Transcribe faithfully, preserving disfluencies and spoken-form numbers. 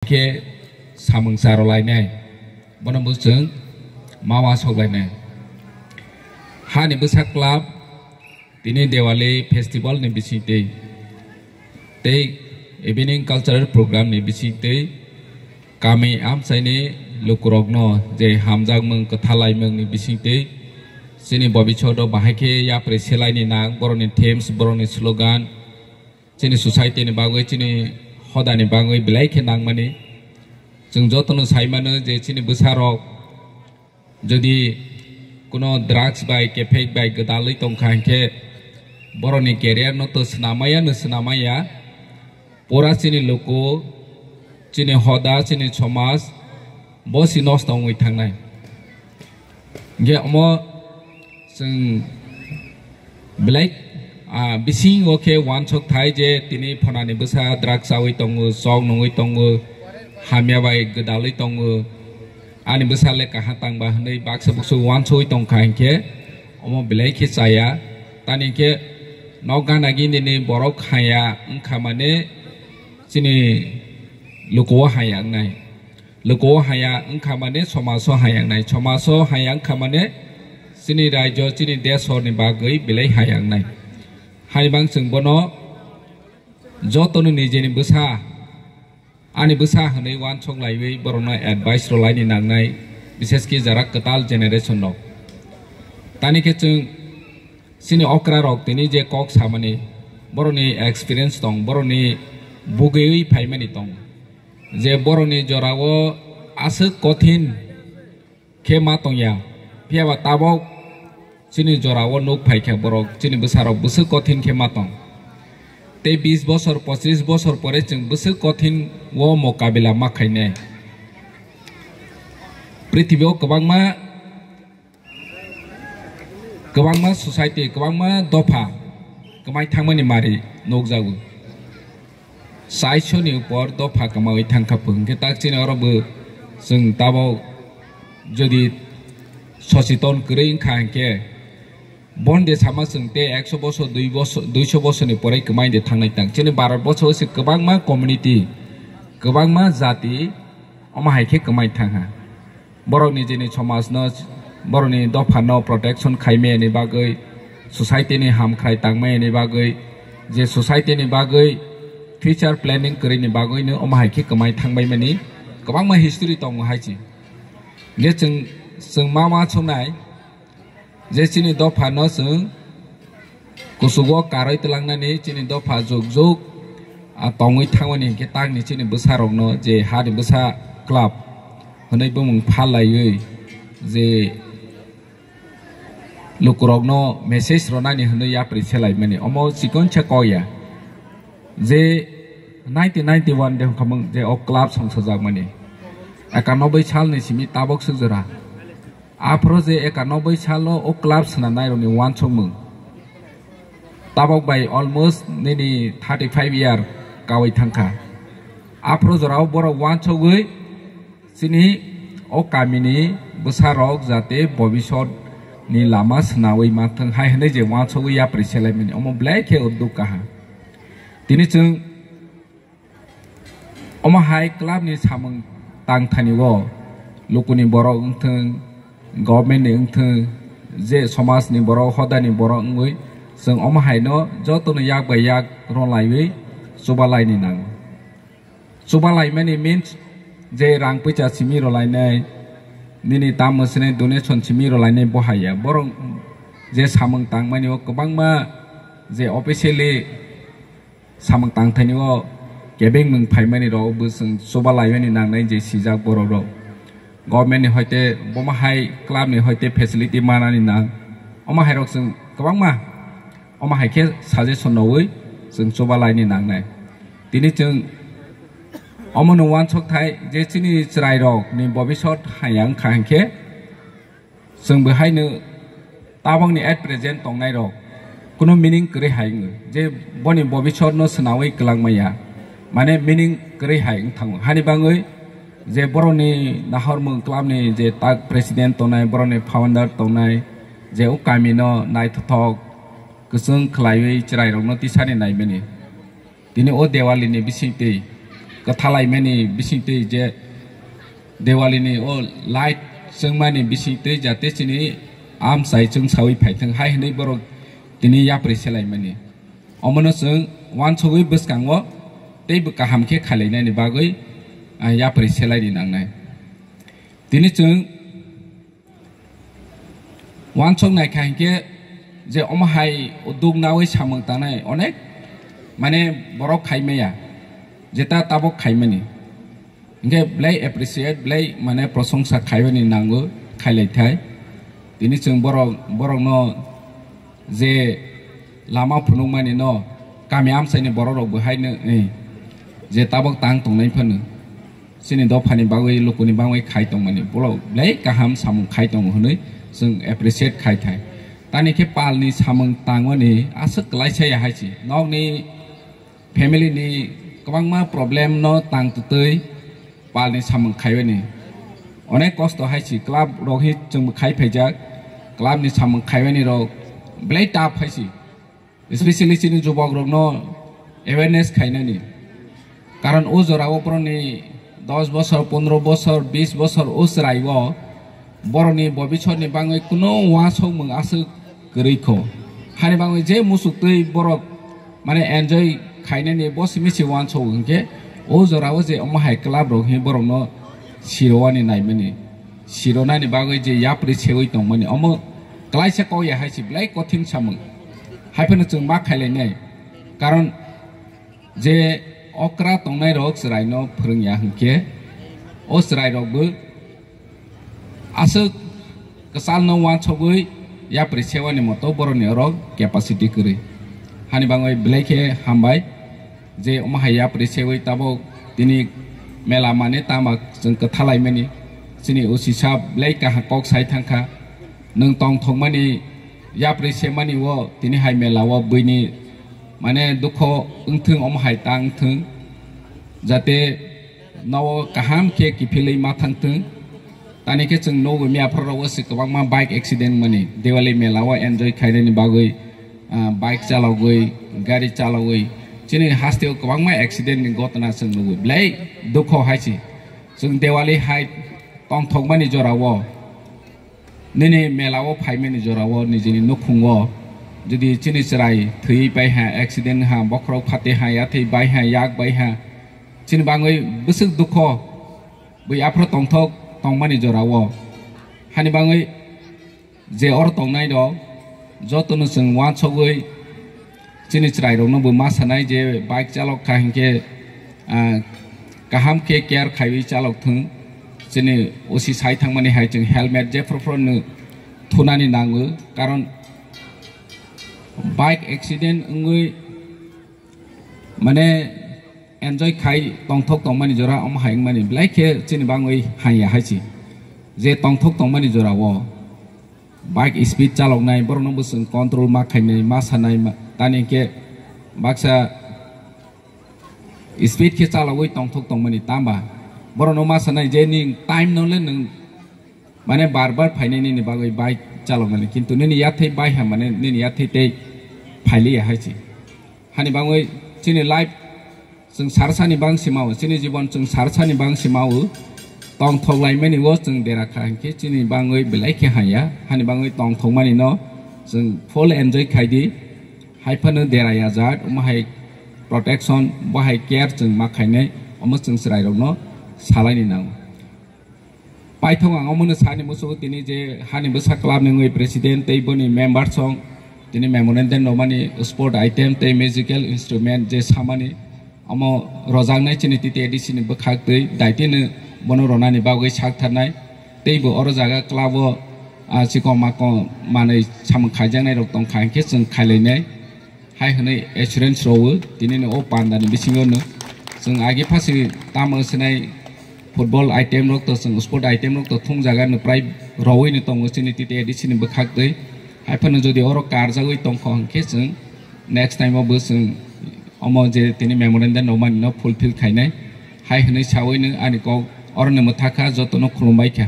khe samung charolainai, bono bo chwng ma uansuk lainai. Hani bwsa club tini Diwali festival ni bisingtwi tei evening cultural program ni bisingtwi kami amchaini lukurokno je hamjakmung kwthalaimung ni bisingtwi chini bobishoto bahai khe yapri selaini nang, borokni themes, borokni slogan, chini society ni bagwi, chini hodani bagwi belai khe nangmani. Chwng jotono sai mano je chini bwsarok jodi kuno drugs bai, kephek bai gwdalwi tongkha hinkhe borokni career no to swnamaya no swnamaya. Pura chini luku, chini hoda, chini somaj bo si nosto wngwi thangnai. Hinkhe omo chwng belai, ah, bisingo khe uansuk thai je tini phonani bwsa drugs chawi tongo, chok nungwi tongo, hamya bai gwdalwi tongo, ani bwsa le kaha tangba hwnwi baksa buksu uansugwi tongkha hinkhe omo belai khe chaya. Tani hinkhe nok gana gini ni borok haya wngkha mane chini luku o haya wngnai. Luku o haya wngkha mane somaso haya wngnai. Somaso haya wngkha mane chini raijo, chini desh ni bagwi belai haya wngnai. Haibang chwng bono jotono nijeni bwsa, ani bwsa hwnwi uansuk laiwi borokno advice rwlaini nangnai, bishesh khe jara kwtal generation rok. Tani khe chwng chini okra rok tini je kok samani, borokni experience tong, borokni bugwi phaimani tong. Je borokni jorao aswk kothin khe ma tongya, phiyaba tabok chini jorao nuk phaikha borok, chini bwsarok bwswk kothin khe ma tong. Tei bis bosor, pochis bosor pore chwng bwswk kothin o mokabila ma khainai. Prithibi o kwbangma, kwbangma society, kwbangma dopha kwmai thangmani mari nukjago. Chaisho ni upor dopha kwmawi thangkha pho, hinkhe tak chini oro bo chwng tabok jodi sochiton kwrwi wngkha hinkhe bonde sama chwng tei ekso bosor, dui bosor, duiso bosor ni pore kwmai de thangnai tang. Chini Bharat borso o se kwbangma community, kwbangma jati omo hai khe kwmai thangha. Borok nijini somajno, borokni dophano protection khaimani bagwi, society ni hamkhrai tangmani bagwi, je society ni bagwi future planning kwrwini bagwino omo hai khe kwmai thangbaimani kwbangma history tongo hai se. Je chwng, chwng ma ma sonai, je chini dophano chwng kuchugo karwi twlangnani chini dopha juk juk, a, tongwi thangmani hinkhe takni chini bwsarokno je hani bwsa club hwnwi bumung phalaiwi je lukurokno message rwnani hwnwi yapri selaimani. Omo chikon se kok ya je nineteen ninety-one de wngkhamung je o club songsajakmani. Ekanoboi salni simi tabok swk jora. Aphuru je ekanoboi salo o club swnamnairokni uansukmung tabok bai almost nini thirty five year kawi thangkha. Aphuru jorao borok uansugwi chini o kamini bwsarok jate bobisot ni lama swnawi manthwng hai hwnwi je uansugwi yapri selaimani omo belai khe udduk kaha. Tini chwng omo hai club ni samung tang thani o lukuni borok wngthwng, government ni wngthwng, je somaj ni borok, hoda ni borok wngwi chwng omo hai no joto no yak bai yak rw laiwi chuba laini nango. Chuba laimani means je rang puisa simi rw lainai, nini tamo sini donation simi rw lainai bo hai ya. Borok je samung tang mani o kwbangma je officially samung tang thani o kebeng mung phaimani rok bo chwng chuba laimani nangnai je sijak borok rok. Government ni hoite bomo hai club ni hoite facility manani nang. Omo hai rok chwng kwbangma omo hai khe suggestion rwui chwng chuba laini nangnai. Tini chwng omo no uansuk thai je chini chwrai rok ni bobisot haya wngkha hinkhe chwng bo haino tabokni at present tongnairok kunu meaning kwrwi hai wngwi je boni bobisotno swnawi kwlangmaya, mane meaning kwrwi hai wng thango. Hani bangwi je borokni nahormung clubni je tak president tongnai, borokni founder tongnai, je o kamino naithothok kwchwng khwlaiwi chwrairokno tisani naimani. Tini o Diwalini bisingtwi Thalaimani bisingtwi je Diwali ni o light chwngmani bisingtwi jate chini amchai chwngsawi phaithwng hai hwnwi borok tini yapri selaimani. Omono chwng wansugwi bwskango teibo kaham khe khailainani bagwi, ah, yapri selaini nangnai. Tini chwng wansuk naikha hinkhe je omo hai duk nawi samung tangnai onek mane borok khaimaya, jeta tabok khaimani. Hinkhe belai appreciate, belai mane prosongsa khaimani nango, khailaithai. Tini chwng borok, borokno je lama phunukmani no kami amchaini borok rok bo haino, eh, je tabok tang tongnai phano chini dophani bagwi, lukuni bagwi khai tongmani, borok belai kaham samung khai tongo hwnwi chwng appreciate khai thai. Tani khe palni samung tangmani aswk kwlaisa ya hai si. Nokni family ni kwbangma problem no tang twtwi palni samung khaimani. Onek kosto hai si, club rok hi chwng bo khai phaijak, club ni samung khaimani rok belai tough hai si. Especially chini jubok rokno awareness khainani. Karon o jora o boroni dos bosor, pondro bosor, bis bosor o chwrai o boroni bobisor ni bangwi kuno uansukmung aswk kwrwi kho. Hani bangwi je musuktwi borok mane enjoy khainani bo simi se uansuk hinkhe o jora o je omo hai club rok hi borokno sirowani naimani. Sironani bagwi je yapri sewi tongmani, omo klaisa kok ya hai si belai kothin samung. Hai phano chwng ma khailainai. Karon je okra tongnai rok chwraino phwrwng ya hinkhe, o chwrai rok bo aswk kwchalno uansugwi yapri sewani moto boroni oro capacity kwrwi. Hani bagwi belai khe hambai. Je omo hai yapri sewi tabok tini mela mane tama chwng kwthalaimani, chini O C sab belai kaham kok sai thangkha, nwng tongthokmani yapri semani o tini hai mela o buini mane dukho wngthwng, omo hai ta wngthwng, jate no kaham khe kiphilwi ma thangthwng. Tani khe chwng nugo miya phoro rogo se kwbangma bike accident mani, Diwali mela o enjoy khainani bagwi, ah, bike chalogwi, gari chalogwi chini hasteo kwbangma accident ni gotna chwng nugo. Belai dukho hai se chwng Diwali hai tongthokmani jora o, nini mela o phaimani jora o, nijini nukhung o jodi chini chwrai thwi pai ha, accident ha, bokhorok phate ha, yathwi bai ha, yak bai ha, chini bagwi bwswk dukho. Bui aphro tongthok tongmani jora o. Hani bagwi je oro tongnai rok jotono chwng uansugwi chini chwrai rokno bo ma sanai je bike chalok kha hinkhe, ah, kaham khe care khaiwi chalok thung. Chini O C sai thangmani hai chwng helmet jephru phru no thunani nango, karon bike accident wngwi mane enjoy khai tongthok tongmani jora omo hai wngmani belai khe chini bagwi hanya hai se. Je tongthok tongmani jora o bike speed chaloknai borokno bo chwng control ma khainai, ma sanai, ma, tani khe baksa speed khe chalogwi tongthok tongmani, tamba borokno ma sanai je ning time no le nwng mane bar bar phainai nini bagwi bike chaloknani, kintu nini yathai bai ha, mane nini yathai tei phailiya hai se. Hani bagwi chini life chwng sarsani bang simao, chini jibon chwng sarsani bang simao. Tongthok laimani o chwng dera kha hinkhe chini bagwi belai khe hanya. Hani bagwi tongthokmani no chwng full enjoy khai di. Hai phano dera ya jat, omo hai protection, bo hai care chwng ma khainai, omo chwng chwrai rokno salaini nango. Paithak ang omono sani muchungo tini je hani bwsa club ni wngwi president tei boni members rok tini memorandum romani sport item tei musical instrument je samani omo rojaknai chini T T A D C ni bwkhak twi daitino bono ronani bagwi sak tharnai tei bo oro jaga club o, ah, chikon makon manwi samung khaijaknai rok tongkha hinkhe chwng khailainai. Hai hwnwi assurance rwo tini no o panda ni bisingo no chwng agi phasi tamo sinai football item rok to chwng sport item rok to thung jaga no prai rowoi no tongo chini T T A D C ni bwkhak twi. Hai phano jodi oro karjagwi tongkha hwnkhe chwng next time o bo chwng omo je tini memorandum romani no fulfill khainai. Hai hwnwi sawi no ani kok oro no mwthakha joto no khulumbai kha.